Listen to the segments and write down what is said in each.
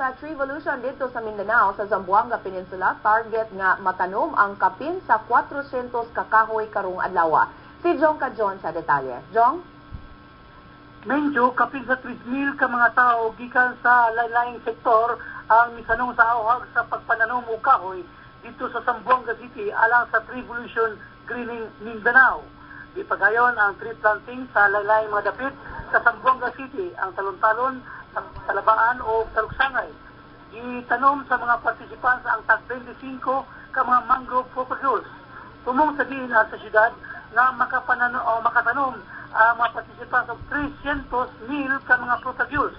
Sa Treevolution didto sa Mindanao, sa Zamboanga Peninsula, target nga matanom ang kapin sa 400 ka kahoy karong adlaw. Si Jong Kajon sa detalye. Jong? Medyo kapin sa 3,000 ka mga tao gikan sa lain-laing sektor ang misanong sa auhag sa pagpananom og kahoy didto sa Zamboanga City alang sa Treevolution Greening Mindanao. Gipagayon ang tree planting sa lain-laing mga dapit sa Zamboanga City, ang Talon-Talon, Talabaan o Taluksangay. Gitanom sa mga participants ang tag 25 ka mga mangrove propagules. Tumong sa diin sa syudad nga makapanano o makatanom ang mga participants og 300 mil ka mga propagules.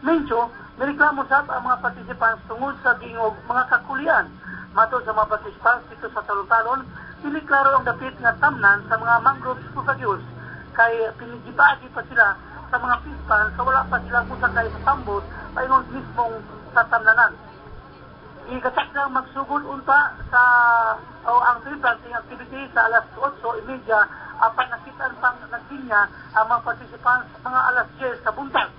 Medyo, nireklamo sab ang mga participants tungod sa giingog mga kakulian. Matod sa mga participants didto sa Talon-Talon, dili klaro ang dapit nga tamnan sa mga mangrove propagules kay pinigibaagi pa sila sa mga pispan sa wala pa sila musakay sa tambot paingon mismong sa tamnanan. Ikatakdang magsugod unta sa o ang tree planting activity sa alas 8:30, apan nakitaan pang naglinya ang mga participants mga alas 10 sa buntag.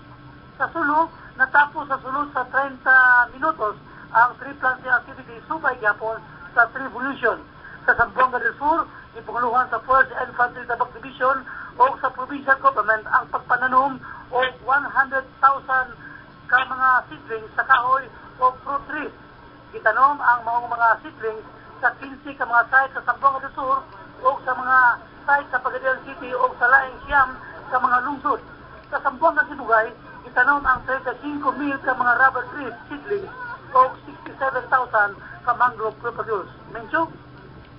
Sa Sulu, natapos sa sulod sa 30 minutos ang tree planting activity subay gyapon sa Treevolution. Sa Zamboanga del Sur, ipanguluhan sa 1st Infantry Tabak Division o sa provincial government ang pagpananom og 100,000 ka mga seedlings sa kahoy o fruit trees. Gitanom ang maong mga seedlings sa 15 ka mga site sa Zamboanga del Sur o sa mga site sa Pagadian City o sa laing 9 ka mga lungsod. Sa Zamboanga Sibugay, gitanom ang 35,000 ka mga rubber trees seedlings o 67,000 ka mangrove propagules. Mencho?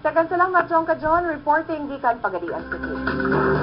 Daghang salamat, Jong Kajon, reporting gikan Pagadian City.